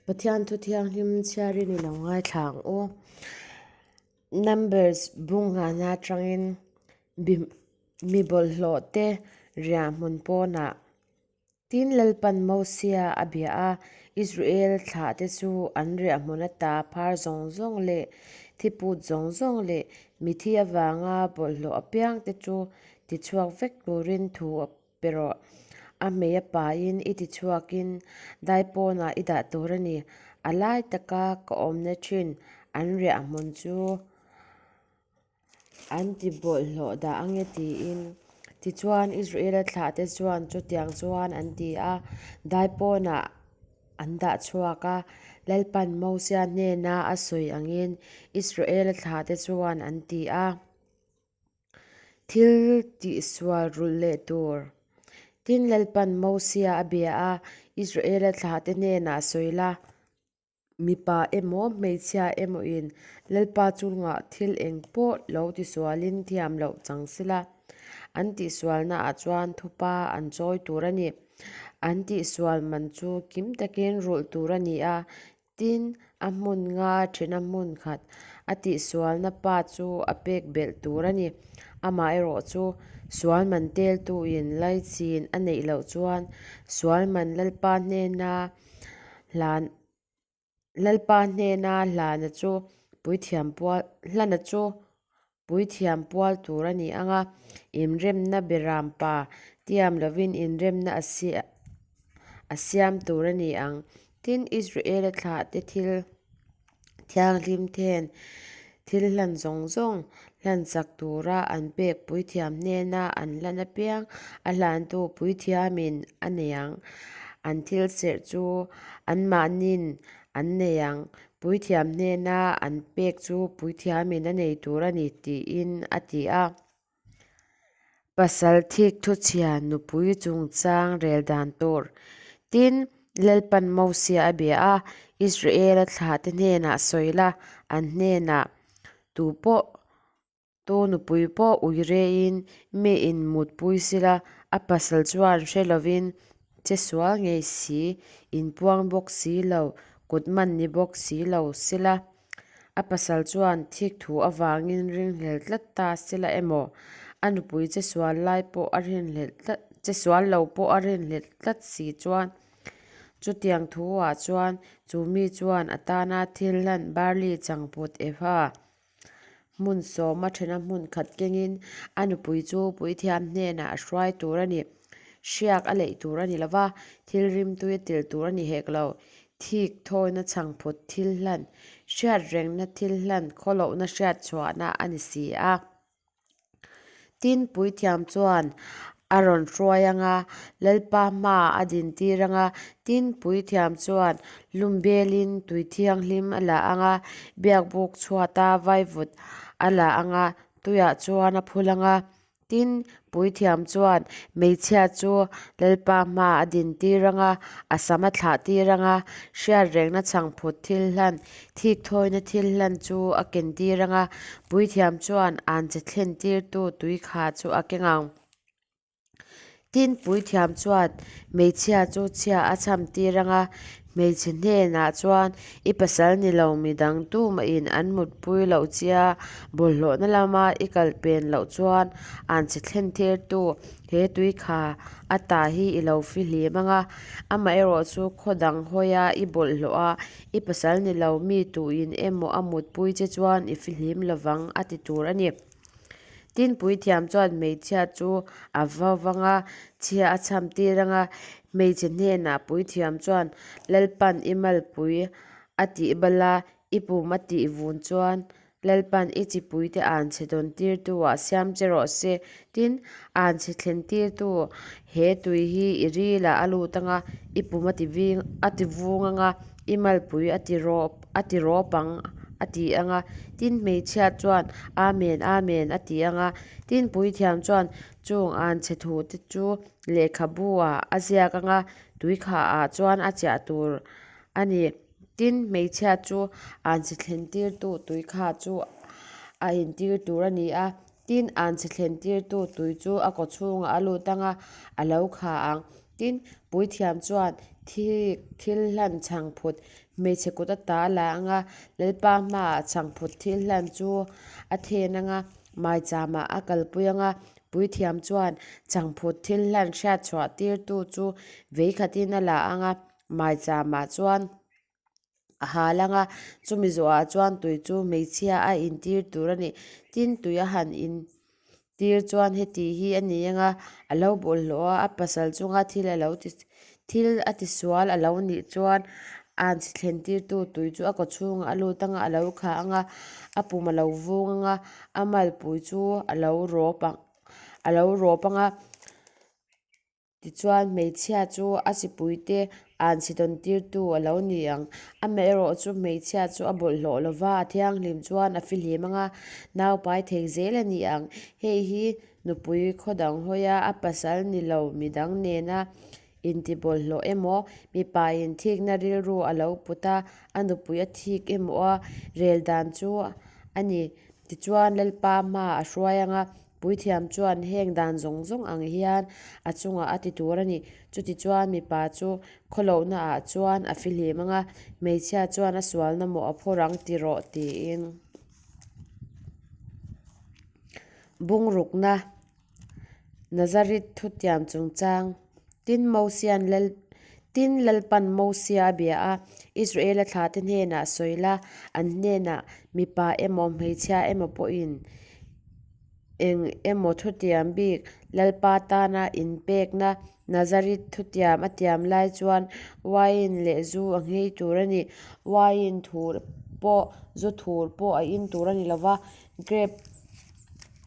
Pathian thu thianghlim chhiarin i lo ngaithla ang u. Numbers bung nghahna atangin mi bawlhhlawh te riah hmun pawnah Tin, Lalpan Mosia a bia a, Israel thlahte chu an riah hmun ata phar zawng zawng leh thiput zawng zawng leh mithi avanga bawlhhlawh apiangte chu tichhuak vek turin thu a pe rawh. A hmei a pain i tichhuakin daipawnah i dah tur a ni. A lai taka ka awmna thin an riah hmun chu an ti bawlhhlawh dah ange tiin. Tichuan Israela thlahte chuan chutiang chuan an ti a, daipawnah an dah chhuak a. Lalpan Mosia hnena a sawi angin Israela thlahte chuan an ti a. Thil tihsual rulh leh tur. Tin, Lalpan Mosia a bia a, Israela thlahte hnenah sawi la. Mipa emaw hmeichhia emawin Lalpa chungah thil eng pawh lo tisualin thiam loh chang sila, an tihsualnaah chuan thupa an chawi tur a ni. An tihsual man chu kim takin rulh tur a ni a, tin, a hmun nga thena hmun khat a tihsualna pa chu a pek belh tur a ni. Amaherawhchu, sual man teltuin laichin a neih loh chuan sual man Lalpa hnena Hlan Lalpa hnena hlana chu puithiam pual hlana chu puithiam pual tur a ni ang a, inremna beram pa tiam lovin inremna a a siam tur a ni ang. Tin, Israela thlahte thil Thianghlim then thil hlan zawng zawng hlan chak tura an pek puithiam hnena an hlan apiang a hlantu puithiamin a nei ang. An thil serh chu anmahnin an nei ang, puithiam hnena an pek chu puithiamin a nei tur a ni tiin a ti a. Pasal thik thuchhia nupui chungchang rel dan tur. Tin, Lalpan Mosia a bia a, Israela thlahte hnenah sawi la, an hnenah, Tu pawh, tu nupui pawh ui rein mi in mutpui sila, a pasal chuan hre lovin che sual ngei si, inpuang bawk si lo, kut man ni bawk si lo sila. A pasal chuan thik thu avangin ringhlel tlat ta sela emaw, a nupui che sual lai pawh a rinhlelh tlat, che sual lo pawh a rinhlelh tlat si chuan chutiang thu ah chuan chu mi chuan a tana thil hlan barley changput eva hmun sawma thena hmun khat kengin a nupui chu puithiam hnenah a hruai tur a ni. Hriak a leih tur a ni lova, thil rimtui a tel tur a ni hek lo. Thik thawina chhangphut thil hlan, hriat rengna thil hlan khawlohna hriat chhuahna a ni si a. Tin, puithiam chuan a rawn hruai ang a, Lalpa hmaah a dintir ang a. Tin, puithiam chuan lumbelin tui thianghlim a la ang a, biakbuk chhuata vaivut a la ang a, tuiah chuan a phul ang a. Tin, puithiam chuan hmeichhia chu Lalpa hma a dintir ang a, a sam a thlahtir ang a, hriat rengna chhangphut thil hlan, thik thawina thil hlan chu a kentir ang a, puithiam chuan anche thlentirtu tuikha chu a keng ang. Tin, puithiam chuan hmeichhia chu chhia a chhamtir ang a, hmeichhe hnenah chuan I pasal ni lo midang tumahin an mutpui loh chia bawlhhlawhna lama i kal pen loh chuan an chhe thlen thirtu he tui kha a ta hi i lo fihlim ang a, amaherawhchu khaw dang hawia i bawlhhlawh a, i pasal ni lo mi tuin emaw a mutpui che chuan i fihlim lovang a ti tur a ni. Tin, puithiam chuan hmeichhia chu a va vang a, chhia a chham tir ang a, hmeichhe hnenah puithiam chuan Lalpan i malpui a tih bal a, i pum a tih vun chuan Lalpan i chipuite anchhe dawn tirtu ah siam che rawh se. Tin, anchhe thlen tirtu he tui hi i rilah a lut ang a, i pum a ti ving a ti vung ang a, i malpui a ti rawp a ti rawp ang a ti ang a, tin hmeichhia chuan Amen, Amen a ti ang a, tin puithiam chuan chung anchhe thu te chu lehkhabu ah a ziak ang a, tuikha ah chuan a chiah tur a ni. Tin hmeichhia chu anchhe thlen tirtu tuikha chu a intir tur a ni a, tin anchhe thlen tirtu tui chu a kawchhungah a lut ang a, a lo kha ang. Tin, puithiam chuan Thik thil hlan chhangphut hmeichhe kut ata a la ang a, Lalpa hmaah chhangphut thil hlan chu a then ang a, maichama a kalpui ang a, puithiam chuan chhangphut thil hlan hriatchhuah tirtu chu vei khatin a la ang a, maichama chuan a hal ang a, chumi zawhah chuan tui chu hmeichhia a intir tur a ni. Tin, tui a han intir chuan heti hi a ni ang a, a lo bawlhhlawh a, a pasal chunga thil a lo ti thil a tisual a lo nih chuan anchhe thlentirtu tui chu a kaw chhungah a lut ang a, a lo khah ang a, a pum a lo vung ang a, a malpui chu a lo rawp ang a lo rawp ang a. Tichuan, hmeichhia chu a chipuite anchhe tawntirtu a lo ni ang. Amaherawhchu, hmeichhia chu a bawlhhlawh lo va, a thianghlim chuan a fihlim ang a, naupai thei zel a ni ang. Hei hi nupui khaw dang hawia a pasal ni lo midang nena intibawlhhlawh emaw, mipain thikna rilru a lo put a, a nupui a thik emaw a rel dan chu a ni. Tichuan, Lalpa hmaah a hruai ang a, Puithiam chuan heng dan zawng zawng ang hian a chungah a ti tur a ni. Chutichuan mipa chu khawlohna ah chuan a fihlim ang a, hmeichhia chuan a sualna mawh a phawrh ang ti rawh tiin bungrukna Nazareth thutiam chungchang Tin Mosian Lal Tin Lalpan Mosia a bia a, Israela thlahte hnenah sawi la, an hnenah mipa emaw hmeichhia emaw pawhin Eng emaw thutiam bik Lalpa tana inpekna Nazareth thutiam a tiam lai chuan uaiin leh zu a nghei tur a ni. Uaiin thur pawh zu thur pawh a in tur a ni lo va, grep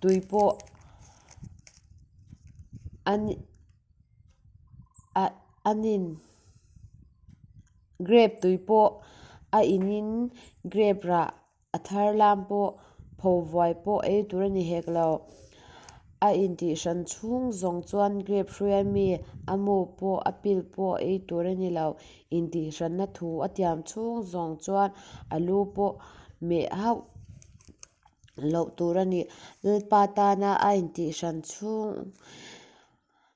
tui pawh a nin. Grep tui pawh a inin grep rah. A thar lam pawh pho vuai pawh ei tur a ni hek lo. A intihhran chhung zawng chuan grape hruia mi a mu pawh a pil pawh ei tur a ni lo. Intihhranna thu a tiam chhung zawng chuan a lu pawh meh hauh loh tur a ni. Lalpa tana a intihhran chhung.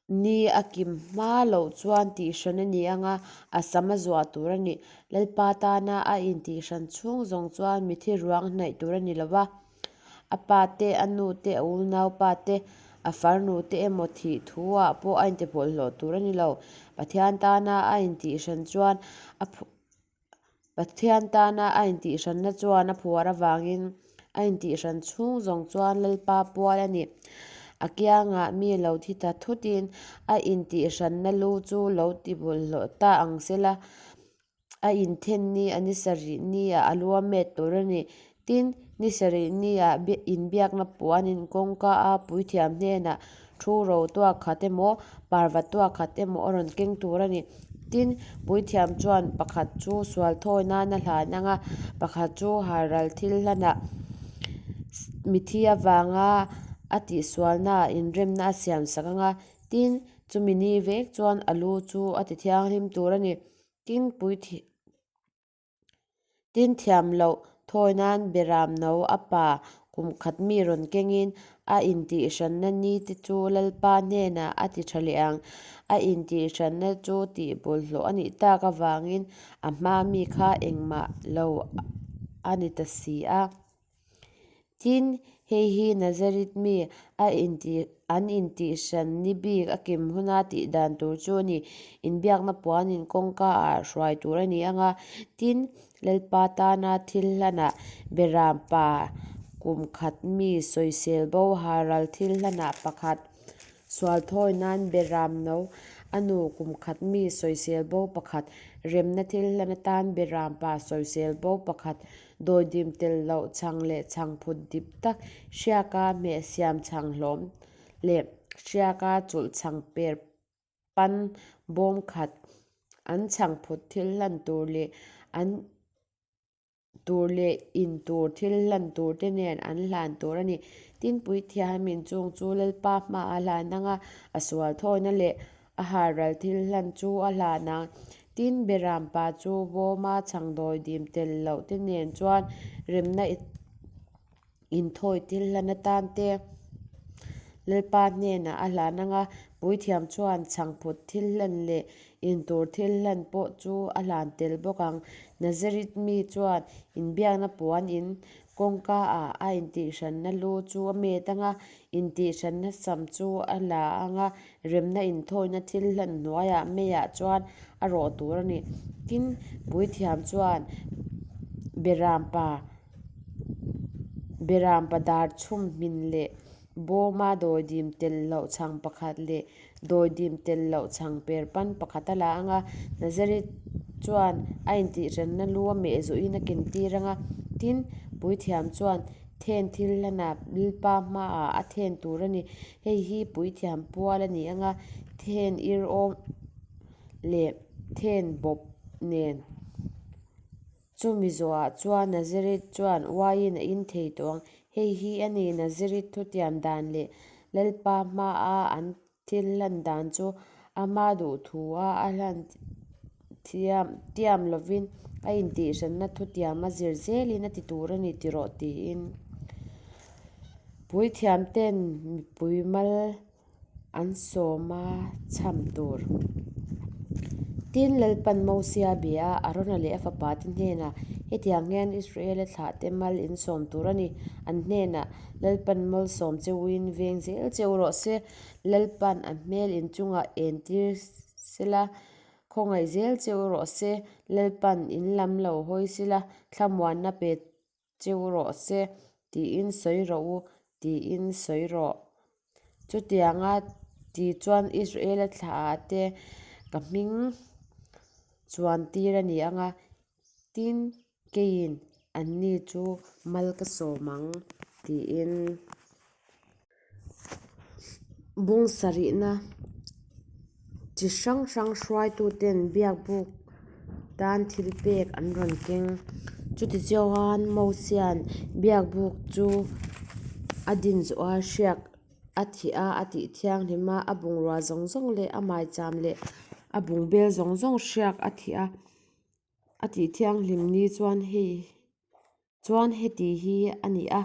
Ni a kim hma loh chuan tihhran a ni ang a, a sam a zuah tur a ni. Lalpa tana a intihhran chhung zawng chuan mithi ruang hnaih tur a ni lo va, a pa te, a nu te, a unaupa te, a farnu te emaw thih thu ah pawh a intibawlhhlawh tur a ni lo. Pathian tana a intihhran chuan a Pathian tana a intihhranna chuan a phuar avangin a intihhran chhung zawng chuan Lalpa pual a ni. A kiangah mi lo thi ta thutin a intihhranna lu chu lo ti bawlhhlawh ta ang sela, a inthen ni a ni sarih niah a lu a met tur a ni. Tin, ni sarih niah inbiakna puanin kawngka a puithiam hnenah thu ro tuak khat emaw, parva tuak khat emaw a rawn keng tur a ni. Tin, puithiam chuan pakhat chu sual thawi nan a hlan ang a, pakhat chu halral thil hlanah mithi avanga a tihsualnaah inremna a siamsak ang a. Tin, chumi ni vek chuan a lu chu a tithianghlim tur a ni. Tin, puithiam. Tin thiam loh thawi nan Beram no a pa kum khat mi rawn kengin a intihhranna ni te chu Lalpa hnenah a ti tha leh ang. A intihhranna chu tih bawlhhlawh a nih tak avangin a hma mi kha engmah lo a ni ta si a. Tin, hei hi Nazareth mi a intih an intihhran ni bik a kim huna tih dan tur chu a ni. Inbiakna puanin kawngka ah hruai tur a ni ang a. Tin, Lalpa tana thil hlanah Beram pa kum khat mi sawisel bo haral thil hlanah pakhat Sual thawi nan Beram no, a nu kum khat mi sawisel bo pakhat, remna thil hlan atan Beram pa sawisel bo pakhat, dawidim tel loh chhang leh chhang phut dip tak, hriaka hmeh siam chhang hlawm leh hriaka chulh chhang per pan bawm khat, an chhang phut thil hlan tur leh an. Tur leh in tur thil hlan tur te nen an hlan tur a ni. Tin, Puithiamin chung chu Lalpa hmaah a hlan ang a, a sual thawina leh a halral thil hlan chu a hlan ang. Tin, Beram pa chu bawma chhangdawi dim tel loh te nen chuan remna inthawi thil hlan atan te Lalpa hnenah a hlan ang a. Puithiam chuan chhangphut thil hlan leh intur thil hlan pawh chu a hlan tel bawk ang. Nazarit mi chuan inbiakna puan in kawngka ah a intihhranna lu chu a met ang a, intihhranna sam chu a la ang a, remna inthawina thil hlan hnuaiah meiah chuan a rawh tur a ni. Tin, puithiam chuan berampa berampa dar chhum hmin leh Bawma dawidim telh loh chhang pakhat leh dawidim telh loh chhang per pan pakhat a la ang a, Nazareth chuan a intihhranna lu a meh zawhin a ken tir ang a, tin, puithiam chuan then thil hlanah Lalpa hmaah a then tur a ni. Hei hi puithiam pual a ni ang a, then ir awm leh then bawp nen. Chumi zawhah chuan Nazareth chuan uaiin a in thei tawh ang. Hei hi a ni Nazareth thutiam dan leh Lalpa hmaa an thil hlan dan chu ama duhthua a hlan thiam tiam lovin a intihhranna thutiam a zir zelin a ti tur a ni ti rawh tiin puithiamten mipui mal an sawm a chham tur. Tin, Lalpan Mosia a bia a, Arona leh a fapate hnenah, Hetiang hian Israela thlahte mal in sawm tur a ni. An hnenah, Lalpan malsawm che uin veng zel che u rawh se. Lalpan a hmel inchungah entir sela, khawngaih zel che u rawh se. Lalpan in lam lo hawi sela, thlamuanna pe Cheu rawh se, tiin sawi rawh u, tiin sawi rawh. Chutianga ti chuan Israela thlaah te ka hming chuan tir a ni ang a, tin, keiin anni chu mal ka sawm ang, tiin. Bung sarihna chi hrang hrang hruaituten biakbuk tan thil pek an rawn keng. Chutichuan Mosia'n biakbuk chu a din zawh a, hriak a thih a, a tih thianghlim a, a bungrua zawng zawng leh a maicham leh a bungbel zawng zawng hriak a thih a, a tih thianghlim ni chuan hei Chuan heti hi a ni a,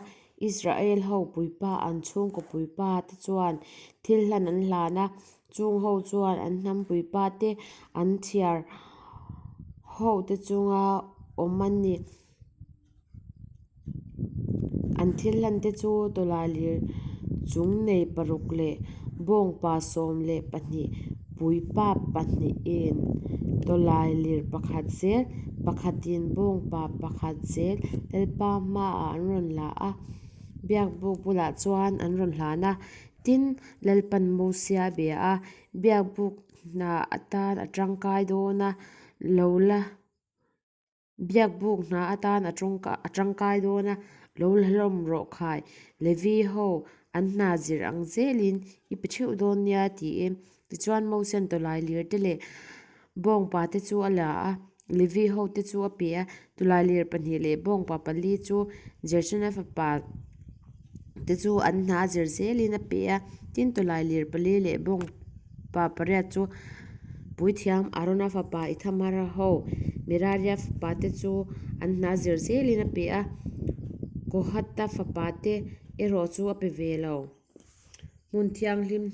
Israel ho puipa an chhungkaw puipa te chuan thil hlan an hlan a, chung ho chuan an hnam puipa te an chhiar ho te chunga awm an ni. An thil hlan te chu tawlailir chung nei paruk leh bawngpa 12 puipa pahnihin tawlailir pakhat zel pakhatin bawngpa pakhat zel Lalpa hmaah an rawn la a, biakbuk bulah chuan an rawn hlan a. Tin, Lalpan Mosia a bia a, biakbuk hna atan a tangkai dawn a, lo la. Biakbuk hna atan a a tangkai dawn a, lo la hlawm rawh khai. Levi ho an hna zir ang zelin i pe theuh dawn nia tiin. Tichuan Mosian tawlai lir te leh bawngpa te chu a la a, Levi ho te chu a pe a. Tawlai lir pahnih leh bawngpa pali chu Gershona fapa te chu an hna zir zelin a pe a. Tin tawlai lir pali leh bawngpa pariat chu Puithiam Arona fapa Ithamara ho Meraria fapa te chu an hna zir zelin a pe a, Kohatha fapa te erawh chu a pe ve lo. Hmun thianghlim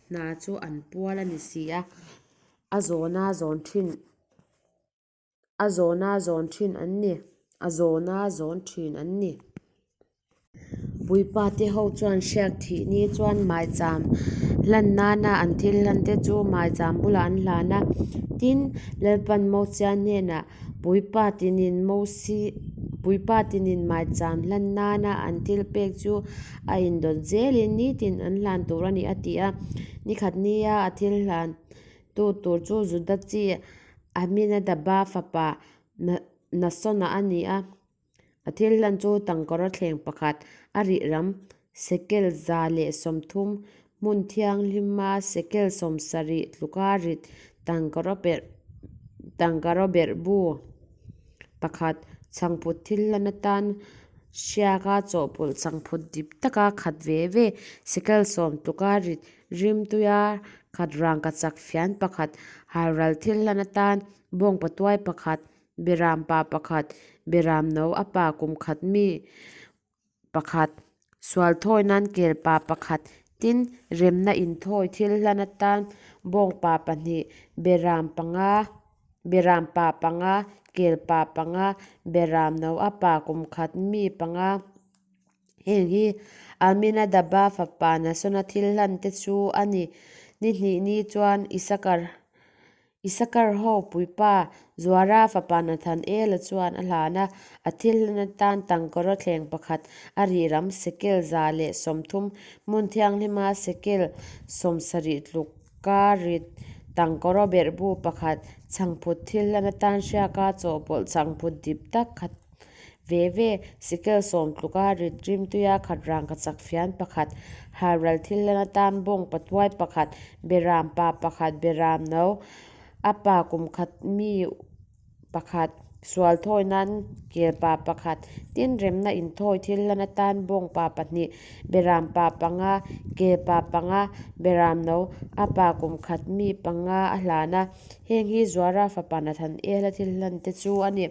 hna chu an pual a ni si a, a zawna zawn thin a zawna zawn thin an ni, a zawna zawn thin an ni. Puipa te ho chuan hriak thih ni chuan maicham hlan nana an thil hlan te chu maicham bulah an hlan a. Tin, Lalpan Mosia hnenah Puipa tinin Mosi Puipa tinin maicham hlan nana an thil pek chu a indawt zelin nitin an hlan tur a ni a ti a. Nikhat nia a thil hlan tu tur chu Juda chi Aminadaba fapa Nasona a ni a. A thil hlan chu tangkawra thleng pakhat a rih ram sekel 130 hmun thianghlima sekel 70 tluka rit tangkawra perh tangkawra berh bu pakhat chhangphut thil hlan atan hriaka chawhpawlh chhangphut dip taka khat ve ve sekel 10 tluka rit rimtuia khat rangkachak fian pakhat halral thil hlan atan bawngpa tuai pakhat Beram pa pakhat, beram no a pa kum khat mi pakhat, sual thawi nan kel pa pakhat, Tin, remna inthawi thil hlan atan bawngpa pahnih, beram panga, beram pa panga, kel pa panga, beram no a pa kum khat mi panga, Heng hi Aminadaba fapa Nasona thil hlan te chu a ni. Ni hnih ni chuan Isakar Isakar ho puipa Zuara fapa Nathanela chuan a hlan a, a thil hlan atan tangkawra thleng pakhat a rih ram sekel 130, hmun thianghlima sekel 70 tluka rit tangkawra berhbu pakhat, chhangphut thil hlan atan hriaka chawhpawlh chhangphut dip tak khat Ve ve, Sikel 10 tluka rit rimtuia khat rangkachak fian pakhat, halral thil lan atan bawng patuai pakhat, beram pa pakhat, beram no, a pa kum khat mi pakhat, sual thawi nan kel pa pakhat, tin remna inthawi thil lan atan bawng pa pahnih, beram pa panga, kel pa panga, beram no, a pa kum khat mi panga a hlan a. Heng hi Zuara fapa Nathanela thil hlan te chu a ni.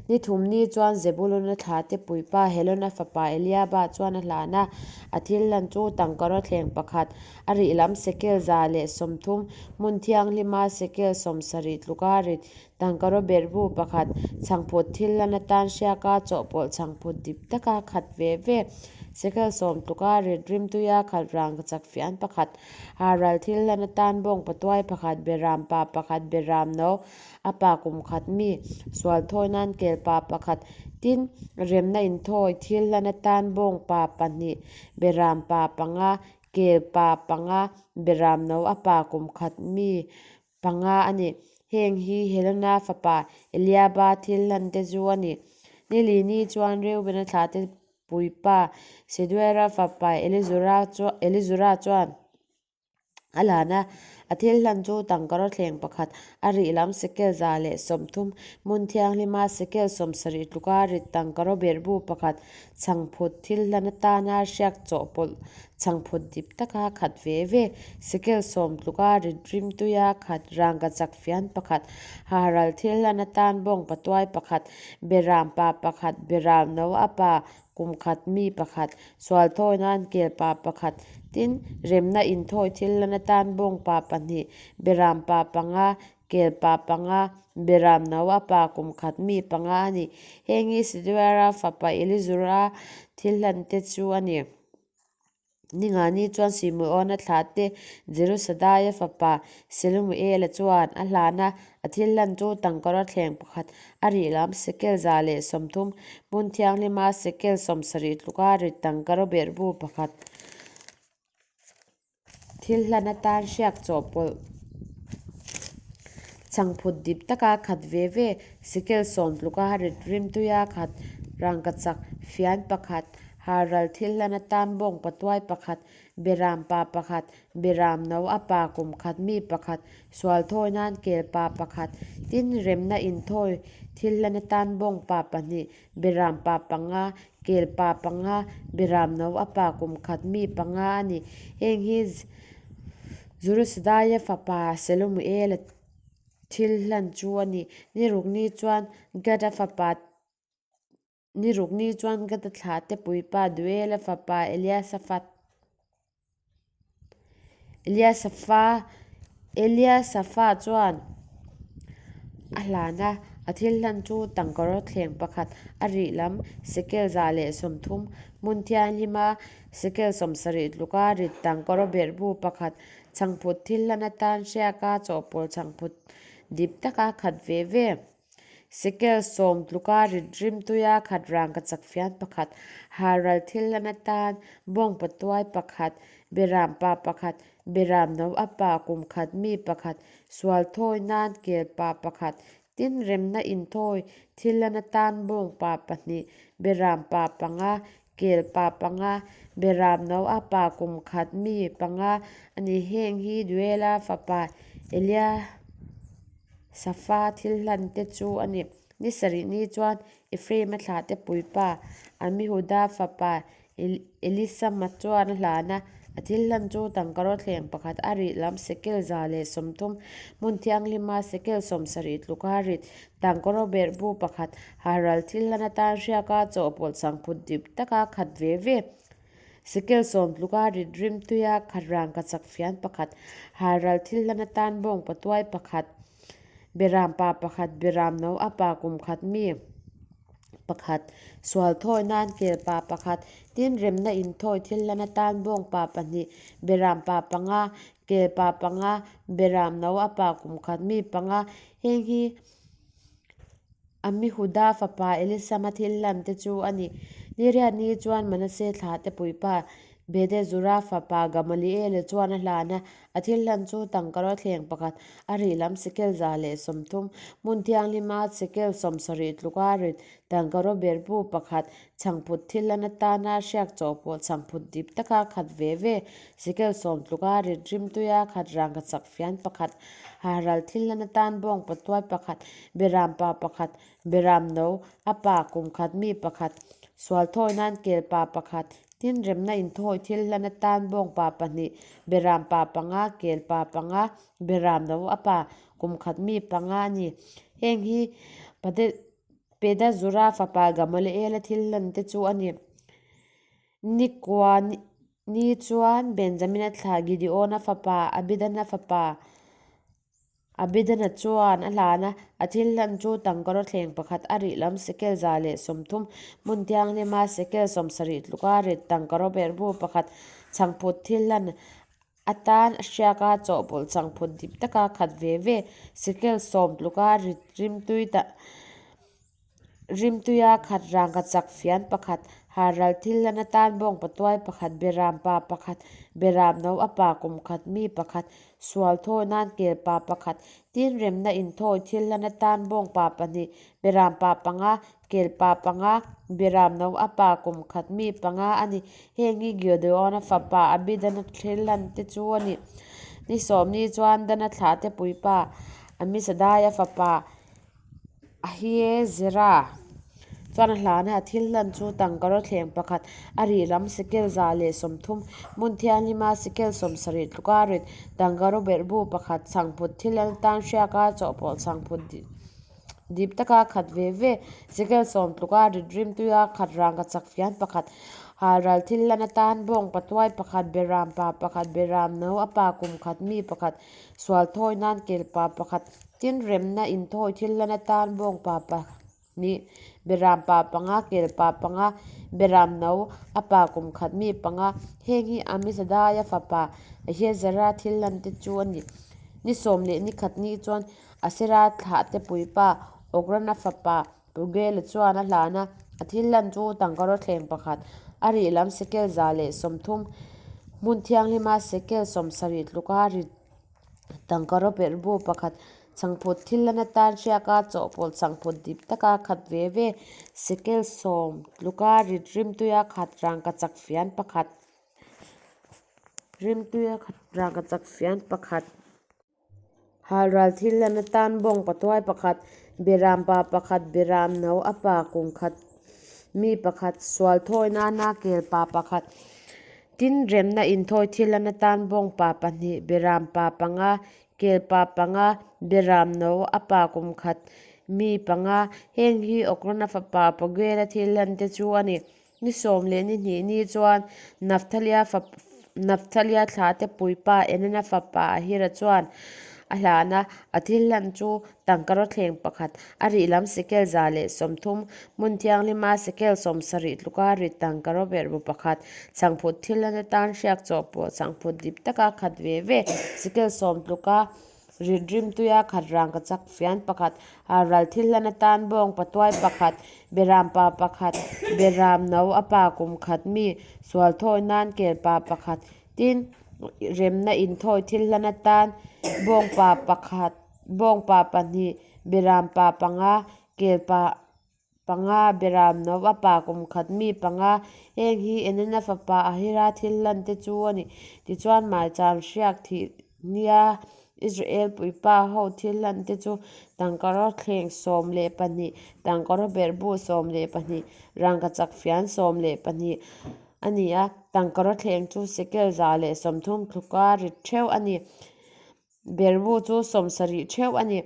Ni thum ni chuan Zebuluna thlate puipa Helona fapa Eliaba chuan a hlan a, a thil hlan chu tangkaraw thleng pakhat, a rih lam sekel 130, hmun thianghlima sekel 70 tluka rit, tangkaraw berhbu pakhat, chhangphut thil hlan atan hriaka chawhpawlh chhangphut dip taka khat ve ve, sekel 10 tluka rit rimtuia khat rangkachak fian pakhat, haral thil hlan atan bawng patuai pakhat, beram pa pakhat, beram no, A pa kum khat mi sual thawi nan kel pa pakhat, tin, remna inthawi thil hlan atan bawng pa pahnih, beram pa panga, kel pa panga, beram no a pa kum khat mi panga a ni. Heng hi Helona fapa Eliaba thil hlan te chu a ni. Nilini chuan Reubena thlahte puipa Seduera fapa Elizura chuan, A lan a, a thil hlan chu tangkaraw thleng pakhat, a rih lam sekel 130, hmun thianghlima sekel 70 tluka rit tangkaraw berhbu pakhat, chhangphut thil hlan atana hriak chawhpawlh chhangphut dip taka khat ve ve, sekel 10 tluka rit rimtuia khat rangkachak fian pakhat, haral thil hlan atan bawng patuai pakhat, beram pa pakhat, beram no a pa Kum khat mi pakhat, sual thawi nan kel pa pakhat, tin, remna inthawi thil lan atan bawng pa pahnih, beram pa panga, kel pa panga, beram no a pa kum khat mi panga a ni. Heng hi Siduera fapa Elizura thil hlan te chu a ni. Ningani chuan Simeona thlahte Jerusadaia fapa Selumuela chuan a hlan a, a thil hlan chu tangkawra thleng pakhat, a rih lam sekel 130, hmun thianghlima sekel 70 tluka rit tangkaraw berhbu pakhat thil hlan atan hriak chawhpawlh chhangphut dip taka khat ve ve, sekel 10 tluka rit rimtuia khat rangkachak fian pakhat, Haral thil hlan atan bawng patuai pakhat, beram pa pakhat, beram no a pa kum khat mi pakhat, sual thawi nan kel pa pakhat, tin remna inthawi thil hlan atan bawng pa pahnih, beram pa panga, kel pa panga, beram no a pa kum khat mi panga a ni. Heng hi Zurusadaia fapa Selomuela thil hlan chu a ni. Ni rukni chuan Gada fapa Ni rukni chuan ka ta thlah te puipa Duela fapa Eliasafat Eliasafa Eliasafa chuan a hlan a, a thil hlan chu tangkaraw thleng pakhat a rih lam sekel 130, hmun thianghlima sekel 70 tluka rit tangkaraw berhbu pakhat, chhangphut thil hlan atan hriaka chawhpawl chhangphut dip taka khat ve ve. Sekel 10 tluka rit rimtuia khat rangkachak fian pakhat, haral thil hlan atan bawng patuai pakhat, beram pa pakhat, beram no a pa kum khat mi pakhat, sual thawi nan kel pa pakhat, tin remna inthawi thil hlan atan bawng pa pahnih, beram pa panga, kel pa panga, beram no a pa kum khat mi panga a ni. Heng hi Duela fapa Elia Safa thil hlan te chu a ni. Ni sarih ni chuan Ephraim-a thlahte puipa Amihuda fapa Elisama chuan a hlan a, a thil hlan chu tangkaraw thleng pakhat a rih lam sekel 130, hmun thianghlima sekel 70 tluka rit tangkaraw berhbu pakhat, haral thil hlan atan hriaka chawhpawlh chhangphut dip taka khat ve ve. Sekel sawm tluka rit rimtuia khat rangkachak fian pakhat, halral thil hlan atan bawngpa tuai pakhat, beram pa pakhat, beram no a pa kum khat mi pakhat, sual thawi nan kel pa pakhat, tin remna inthawi thil hlan atan bawngpa pahnih, beram pa panga, kel pa panga, beram no a pa kum khat mi panga, heng hi Amihuda fapa Elisama thil hlan te chu a ni. Niriat ni chuan Manase thlahte puipa Bedezura fapa Gamaliela chuan a hlan a, a thil hlan chu tangkaraw thleng pakhat, a rih lam sekel 130, hmun thianghlima sekel 70 tluka rit tangkaraw berhbu pakhat, chhangphut thil hlan atana hriak chawhpawh chhangphut dip taka khat ve ve, sekel 10 tluka rit rimtuia khat rangkachak fian pakhat, hahral thil hlan atan bawngpa tuai pakhat, beram pa pakhat, beram no, a pa kum khat mi pakhat, sual thawi nan kel pa pakhat, tin remna inthawi thil hlan atan bawngpa pahnih, beram pa panga, kel pa panga, beram no, a pa kum khat mi panga a ni. Heng hi Pedazura fapa Gamaliela thil hlan te chu a ni. Ni kua ni chuan Benjamina thlah Gideona fapa Abidana fapa Abidana chuan a hlan a, a thil hlan chu tangkaraw thleng pakhat a rih lam sekel 130, hmun thianghlima sekel 70 tluka rit tangkaraw berhbu pakhat chhangphut thil hlan atan a hriak a, chawhpawlh chhangphut dip taka khat ve ve sekel 10 tluka rit rimtui Rimtuia khat rangkachak fian pakhat, halral thil hlan atan bawngpa tuai pakhat, beram pa pakhat, beram no a pa kum khat mi pakhat, sual thawi nan kel pa pakhat, tin remna inthawi thil hlan atan bawngpa pahnih, beram pa panga, kel pa panga, beram no a pa kum khat mi panga a ni. Heng hi Gideona fapa Abidana thil hlan te chu a ni. Ni sawmni chuan Dana thlahte puipa Amisadaia fapa Ahiezera chuan a hlana a thil hlan chu tangkaraw thleng pakhat a rih lam sekel 130, hmun thianghlima sekel 70 tluka rit tangkaraw berhbu pakhat chhangphut thil an tan hriaka chawhpawlh chhangphut dip taka khat ve ve sekel 10 tluka rit rimtuia khat rangkachak fian pakhat halral thil hlan atan bawng patuai pakhat beram pa pakhat beram no a pa kum khat mi pakhat Sual thawi nan kelpa pakhat tin remna inthawi thil hlan atan bawngpa pahnih, beram pa panga, kelpa panga, beram no, a pa kum khat mi panga, heng hi Amisadaia fapa Ahiezera thil hlan te chu a ni. Ni sawm leh ni khat ni chuan Asera thlahte puipa Okrana fapa Pugela chuan a hlan a, a thil hlan chu tangkaraw thleng pakhat, a rih lam sekel 130, hmun thianghlima sekel 70 tluka rit tangkaraw perhbu pakhat, chhangphut thil hlan atan hriaka chawhpawlh chhangphut dip taka khat ve ve, sekel 10 tluka rit rimtuia khat rangkachak fian pakhat, rimtuia khat rangkachak fian pakhat. Halral thil hlan atan bawng patuai pakhat, beram pa pakhat, beram no a pa kum khat mi pakhat, sual thawi nana kel pa pakhat, tin remna inthawi thil hlan atan bawng pa pahnih, beram pa panga, kel pa panga, beram no a pa kum khat mi panga, heng hi Okrana fapa Paguela thil hlan te chu a ni. Ni sawm leh ni hnih ni chuan Nafthalia Nafthalia thlahte puipa Enana fapa Ahira chuan a hlan a, a thil hlan chu tangkaraw thleng pakhat, a rih lam sekel 130, hmun thianghlima sekel 70 tluka rit tangkaraw berhbu pakhat, chhangphut thil hlan atan hriak chawhpawh chhangphut dip taka khat ve ve, sekel 10 tluka Rit rimtuia khat rangkachak fian pakhat, halral thil hlan atan bawng patuai pakhat, beram pa pakhat, beram no a pa kum khat mi sual thawi nan kel pa pakhat, tin remna inthawi thil hlan atan bawng pa pakhat, bawng pa pahnih, beram pa panga, kel pa panga, beram no a pa kum khat mi panga, heng hi Enana fapa Ahira thil hlan te chu a ni. Tichuan maicham hriak thih nia Israel puipa ho thil hlan te chu tangkaraw thleng 12, tangkaraw berhbu 12, rangkachak fian 12 a ni a, tangkaraw thleng chu sekel 130 tluka rit theuh a ni. Berhbu chu 70 theuh a ni.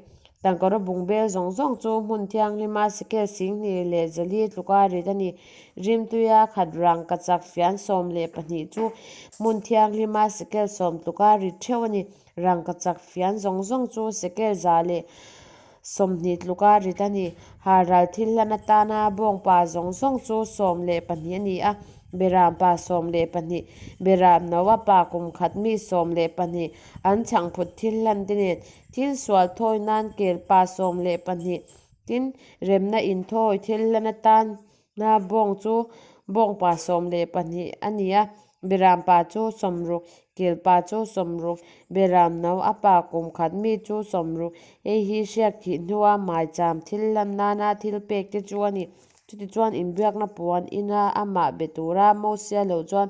Tangkaraw bungbel zawng zawng chu hmun thianghlima sekel 2400 tluka rit a ni. Rimtuia khat rangkachak fian 12 chu hmun thianghlima sekel 10 tluka rit theuh a ni. Rangkachak fian zawng zawng chu sekel 120 tluka rit a ni. Halral thil hlan atana bawngpa zawng zawng chu 12 a ni a, berampa 12, beram no a pa kum khat mi 12, an chhangphut thil hlan te nen Thil sual thawi nan kel pa 12, tin, remna inthawi thil hlan atana bawng chu bawngpa 12 a ni a, beram pa chu 60, kel pa chu 60, beram no a pa kum khat mi chu 60. Hei hi hriak thih hnua maicham thil hlan nana thil pek te chu a ni. Chutichuan inbiakna puan ina amah be tura Mosia lo chuan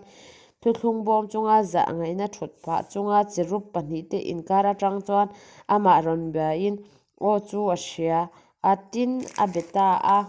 thuthlung bawm chunga zah ngaihna thut phah chunga cherub pahnihte inkar atang chuan amah rawn biain aw chu a hria a, tin a be ta a.